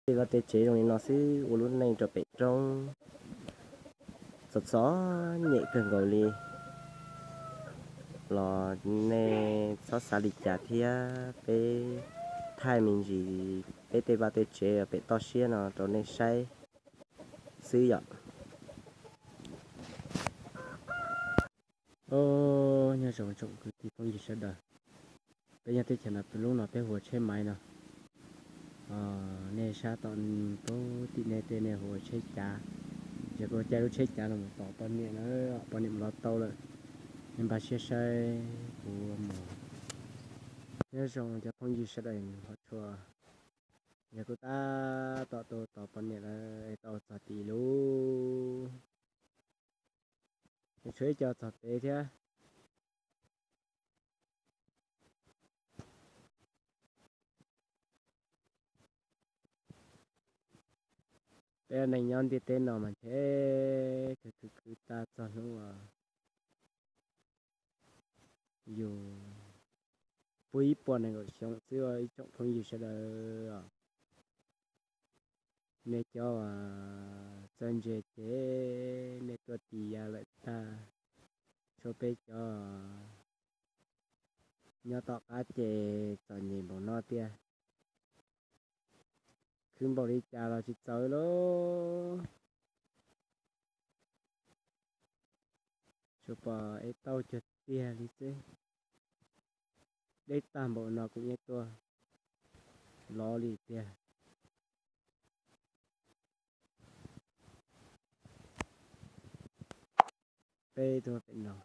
Tej vaj tej tsev zoo li no xwb ua lub neej rau pem roob txom txom nyem kawg nkaus li. Los nej txhob xav li cas thiab, peb thaij me ntsis peb tej vaj tej tsev pem toj siab no rau nej saib xwb yom. Nyob zoo tsoom kwv tij phooj ywg sawv daws, peb nyob teb chaws no peb lub no peb hu ua tsheb maiv no. Nej sab tom pub tim nej tej nej hu ua tsheb cav. Ces kuv caij lub tsheb cav no mus tom poj niam na, poj niam mus lov tau lawm. Nej npaj siab saib kuv mus. Nyob zoo cov phooj ywg sawv daws hov tshua, yog kuv tab tom tuaj tos poj niam lawm es tau txog tim lub, tshuav ib co txog pem thiab. Peb neeg nyob ntiaj teb no mas ntshe khwv khwv khwv tag txog hnub uas yus puag ib puas nees nkaum xyoo xwb ib tsoom phooj ywg sawv daws. Nej cov txawj ntse ces nej tuaj tis ya lawm tag, tshuav peb cov nyob tom qab ces txom nyem npaum no tiag. Khwv npaum li cas los tsis txawv lauj. Tsuas pom es tau cuag tiag li xwb. Deb tag npaum no kuv yeej tuaj lov li tiag. Peb tuaj pem no,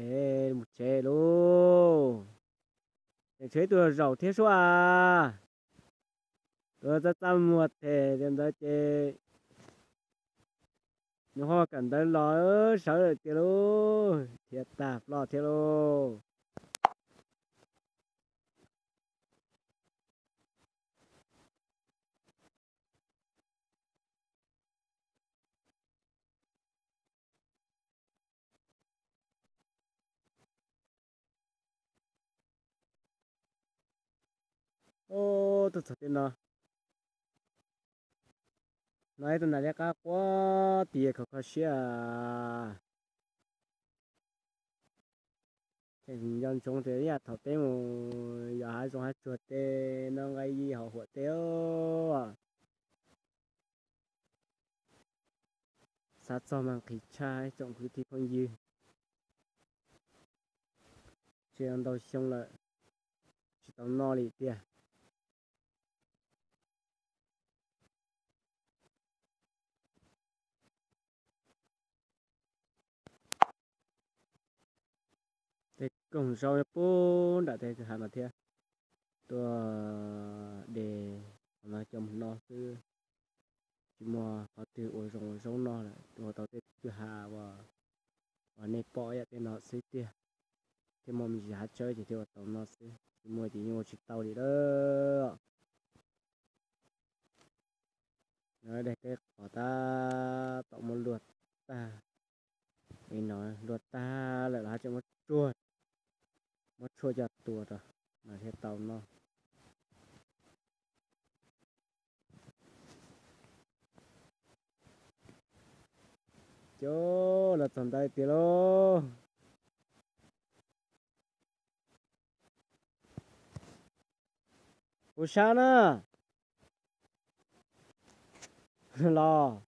es mus tsev lauj. Tseem tshuav ib tug zaum thiab sub as. Tus txaj txaj muag them tias ntawd ces nws ho kawm ntawv los sawv lawm tiag lauj, thiab tag ploj thiab lauj. Ub, tuaj txog tej no, no ib tug nas liab qab quab tias kho kho siab. Nco ntsoov tias ib yam thaum peb mus yos hav zoov hav tsuag tej no nqa yij hauv huam tej os. Xav txog mas nqhis tshaj ib tsoom kwv tij phooj ywg. Tseem ntau xyoo lawm tsis tau noj li tiag. Tej koog zaub pub nram tej kwj ha no thiab. Tuaj de qhov no coj mus noj xwb. Tsis muaj qhov twg ua zoo ua zaub noj lawm, ua tau tej kwj ha uas nej pom ib yam tej no xwb tiag. Thiab muaj me ntsis hav tsawb ces thiaj ua tau noj xwb, tsis muaj ces yeej ua tsis tau li lawm. Daim teb qos tab tom muab luaj tag, no luaj tag lawm los tseem muab tsuag, muab tshuaj coj tua rau mas thiaj tau noj. Cov los txog ntawd tiag lauj. Kuv sab na. Los